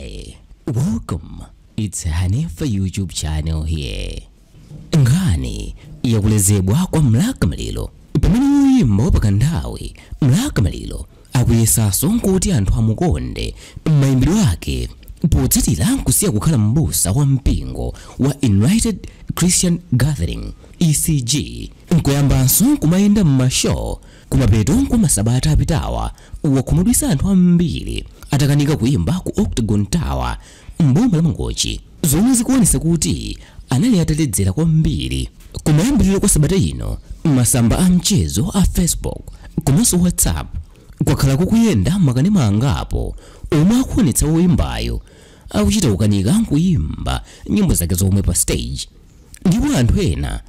Hi, welcome. It's Hanifa YouTube channel here. Nkhani yakulezedwa kwa Mlaka Maliro pamene woyimba wapakanthawi Mlaka Maliro akuyesanso kuti anthu amukonde m'mayimbidwe ake potsatira kusiya kukhala m'busa wa mpingo wa United Christian Gathering ECG nkuyambanso kumayenda m'mashow. Kumapeto kwa masabata apitawa wakhumudwitsa anthu ambiri atakanika kuyimba ku Octagon Tower mboma la Mangochi, zomwe zikuonetsa kuti anali ataledzera kwambiri. Kumayambiriro kwa sabata ino masamba a mchezo a Facebook komanso WhatsApp kwakhala kukuyenda makanema angapo omwe akuonetsa woyimbayo akuchita kukanika kuyimba nyimbo zake zomwe pa stage, ndipo anthu ena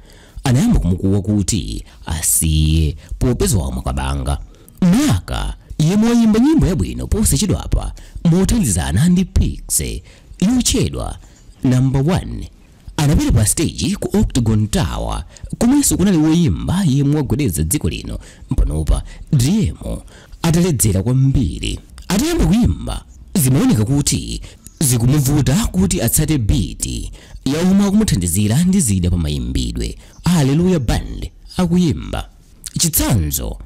anayamba kumukuwa kuti asiye popeza wamwa kabanga. Mlaka yemwe wayimba nyimbo yabwino posachedwapa mothandizana ndi Piksy yotchedwa Number 1 anapita pa stage ku Octagon Tower komwenso kunali woyimba yemwe wagwedeza dziko lino panopa Driemo ataledzera kwambiri. Atayamba kuyimba zimaoneka kuti zikumuvuta kuti atsate beat ya omwe akumuthandizira ndi zida pa mayimbidwe Hallelujah Band akuyimba. Chitsanzo,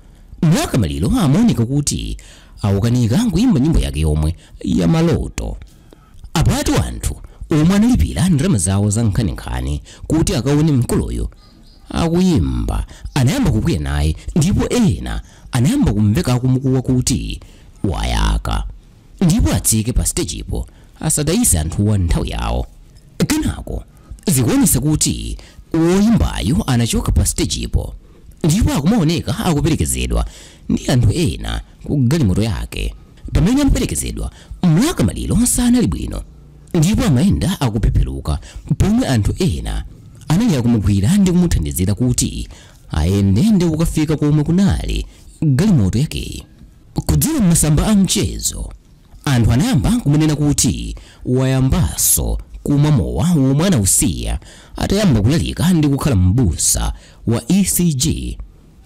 Mlaka Maliro amaoneka kuti akukanika kuyimba nyimbo yake yomwe ya maloto. Apatu anthu omwe analipira ndalama zawo za nkhaninkhani kuti akaone mkuluyo akuyimba anayamba kukwiya naye, ndipo ena anayamba kumveka akumukuwa kuti wayaka ndipo atsike pa stagepo asatayise anthuwa nthawi yawo. Kenako zikuonetsa kuti woyimbayo anachoka pa stagepo ndipo akumaoneka akuperekezedwa ndi anthu ena ku galimoto yake. Pamene amaperekezedwa, Mlaka Maliro sanali bwino ndipo amayenda akupepheruka, pomwe anthu ena anali akumugwira ndi kumuthandizira kuti ayende ndi kukafika komwe kunali galimoto yakeyi. Kudzera m'masamba a mchezo anthu anayamba kumunena kuti wayambanso kumwa mowa womwe anawusiya atayamba kulalika ndi kukhala m'busa wa ECG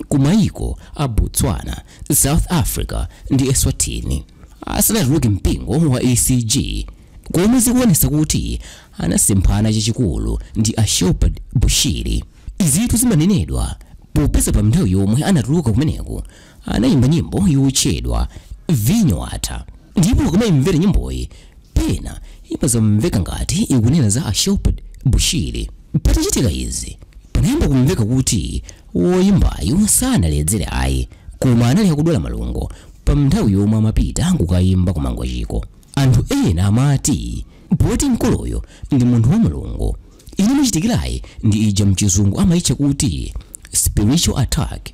ku mayiko a Botswana, South Africa ndi Eswatini asanatuluke mpingo wa ECG, komwe zikuonetsa kuti anasemphana chachikulu ndi a Shepherd Bushiri. Izitu zimanenedwa popeza pa nthawi yomwe anatuluka kumeneko anayimba nyimbo yotchedwa Vinyo Watha, ndipo kumayimvera nyimboyi pena imazamveka ngati ikunena za a Shepherd Bushiri. Patachitika izi panayamba kumveka kuti woyimbayo sanaledzere ayi, koma anali akudwala malungo pa nthawi yomwe amapita kukayimba ku Mangochiko. Anthu ena amati poti mkuluyo ndi munthu wa Mulungu, ine muchitikirayi ndi ija mchizungu amayitcha kuti spiritual attack.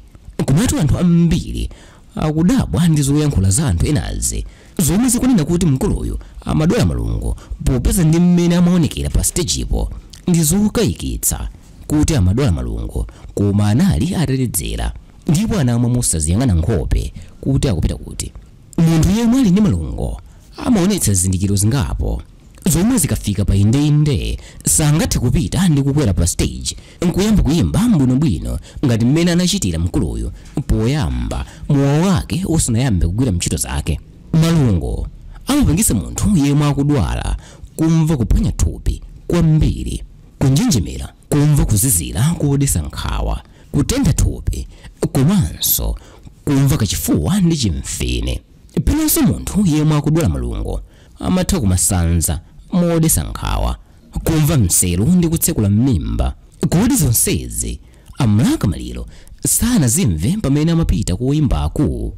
Komatu anthu ambiri akudabwa ndi zoyankhula za anthu enazi zomwe zikunena kuti mkuluyo amadwala malungo popeza ndi mmene amaonekera pa stagepo ndi zokayikitsa kuti amadwala malungo, koma anali ataledzera ndipo anamwa mosaziyang'ana nkhope kuti akupita kuti. Munthu yemwe ali ndi malungo amaonetsa zizindikiro zingapo zomwe zikafika pa indeinde sangathe kupita ndi kukwera pa stage nkuyamba kuyimba mbwinobwino ngati mmene anachitira mkuluyo poyamba mowa wake usanayambe kugwira ntchito zake. Malungo amapangitsa munthu yemwe akudwala kumva kuphwanya thupi kwambiri, kunjenjemera, kumva kuzizira kodetsa nkhawa, kutentha thupi komanso kumva kachifuwa ndi chimfine. Penanso munthu yemwe akudwala malungo amatha kumasanza modetsa nkhawa, kumva mseru ndi kutsekula m'mimba. Kodi zonsezi Amlaka Maliro sanazimve pamene amapita kuyimbako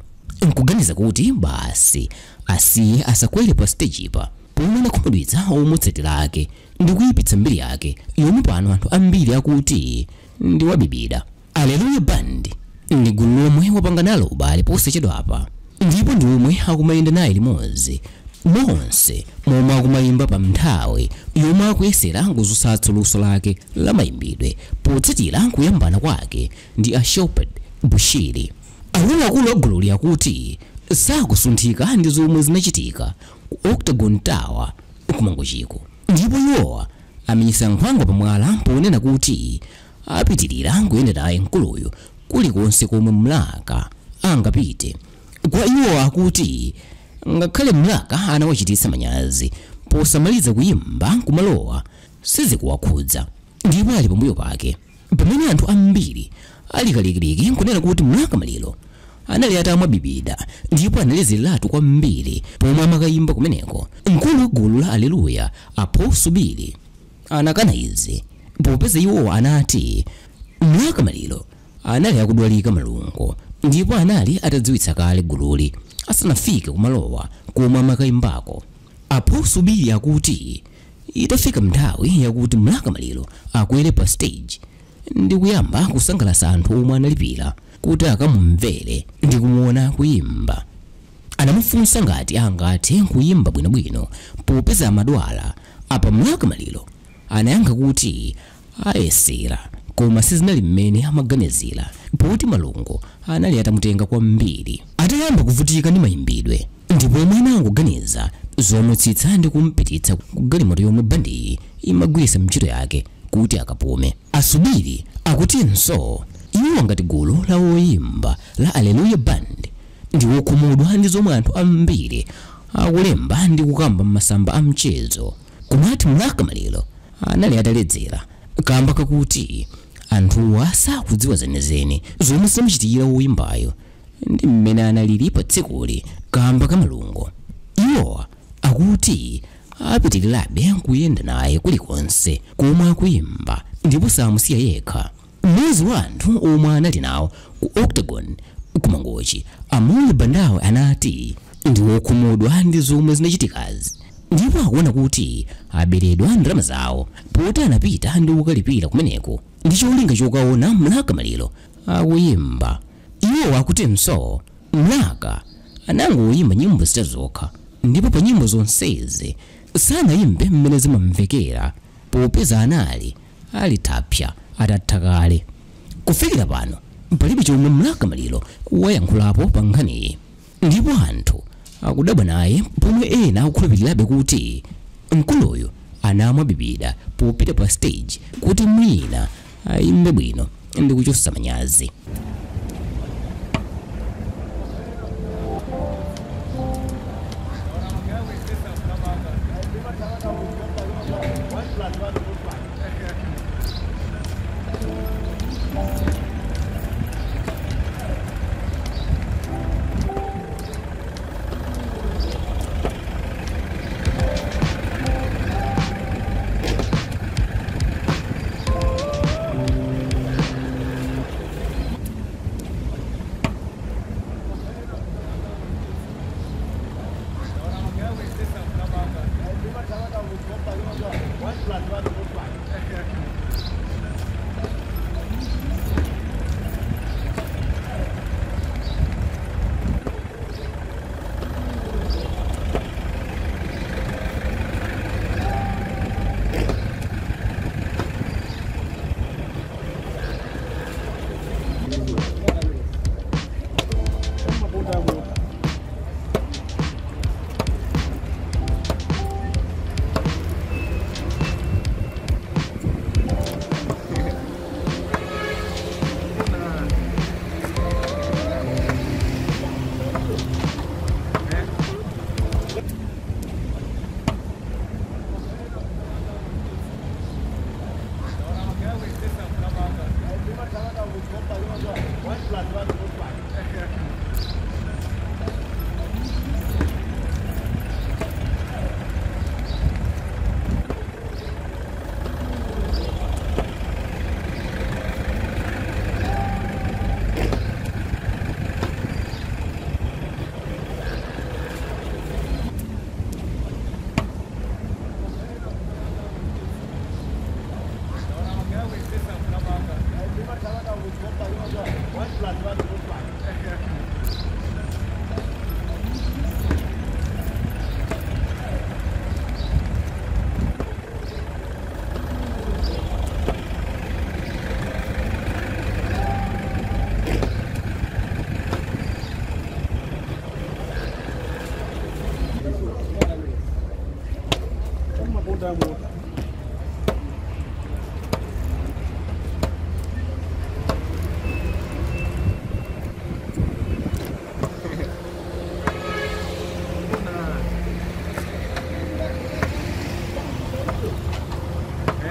nkuganiza kuti basi asiye asakwere pa stagepa, pomwe anakhumudwitsa omutsatira ake ndi kuyipitsa mbiri yake yomwe pano anthu ambiri akuti ndi wabibida. Hallelujah Band ndi gulu lomwe wapanga nalo ubale posachedwapa, ndipo ndi omwe akumayenda naye limodzi monse momwe akumayimba pa nthawi yomwe akuyesera kudzutsanso luso lake la mayimbidwe potsatira kuyambana kwake ndi a Shepherd Bushiri. Akuluakulu a gululi akuti sakusunthika ndi zomwe zinachitika ku Octagon Tower ku Mangochiko, ndipo iwowa amenyesa nkhwangwa pamwala ponena kuti apitirira kuyenda naye mkuluyo kulikonse komwe Mlaka angapite. Kwa iwowa akuti ngakhale Mlaka anawachititsa manyazi Posamaliza kuyimba kumalowa sizikuwakhudza ndipo ali pambuyo pake. Pamene anthu ambiri ali kalikiliki nkunena kuti Mlaka Maliro anali atamwa bibida ndipo analezeratu kwambiri pomwe amakayimba kumeneko. Mkulu wa gulu la Aleluya Apostle Billy anakana izi popeza iwo anati Mlaka Maliro anali akudwalika malungo ndipo anali atadziwitsa kale gululi asanafike kumalowa komwe amakayimbako. Apostle Billy akuti itafika nthawi yakuti Mlaka Maliro akwere pa stage ndi kuyamba kusangalatsa anthu omwe analipira kuti akamumvere ndi kumuona kuyimba. Anamufunsa ngati angathe kuyimba bwinobwino popeza amadwala. Apa Mlaka Maliro anayankha kuti ayesera, koma sizinali mmene amaganizira poti malungo anali atamutenga kwambiri. Atayamba kuvutika ndi mayimbidwe ndipo omwe anangoganiza zomutsitsa ndi kumpititsa ku galimoto yomwe bandiyi imagwiritsa ntchito yake kuti akapume. Asubiri akutinso iwo ngati gulu la woyimba la Aleluya Band ndi wokhumudwa ndi zomwe anthu ambiri akulemba ndi kukamba m'masamba a mchezo kumati Mlaka Maliro anali ataledzera kamba kakuti anthuwa sakudziwa zenizeni zomwe zimachitikira woyimbayo ndi mmene analili pa tsikuli kamba ka malungo. Iwowa akuti apitirirabe kuyenda naye kulikonse komwe akuyimba ndipo samusiya yekha. Mmodzi wa anthu omwe anali nawo ku Octagon kumangochi, Amuli Bandawe, anati ndi wokhumudwa ndi zomwe zinachitikazi ndipo akuona kuti aberedwa ndalama zawo poti anapita ndi kukalipira kumeneko ndi cholinga chokaona Mlaka Maliro akuyimba. Iwo akutinso Mlaka anangoyimba nyimbo zitatu zokha ndipo pa nyimbo zonsezi sanayimbe mmene zimamvekera popeza anali ali thapsa atatha kale. Kufikira pano palibe chomwe Mlaka Maliro wayankhulapo pa nkhaniyi ndipo anthu akudabwa naye pomwe ena akukhulupirirabe kuti mkuluyu anamwa bibida popita pa stage kuti mwina ayimbe bwino ndi kuchotsa manyazi.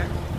Eh?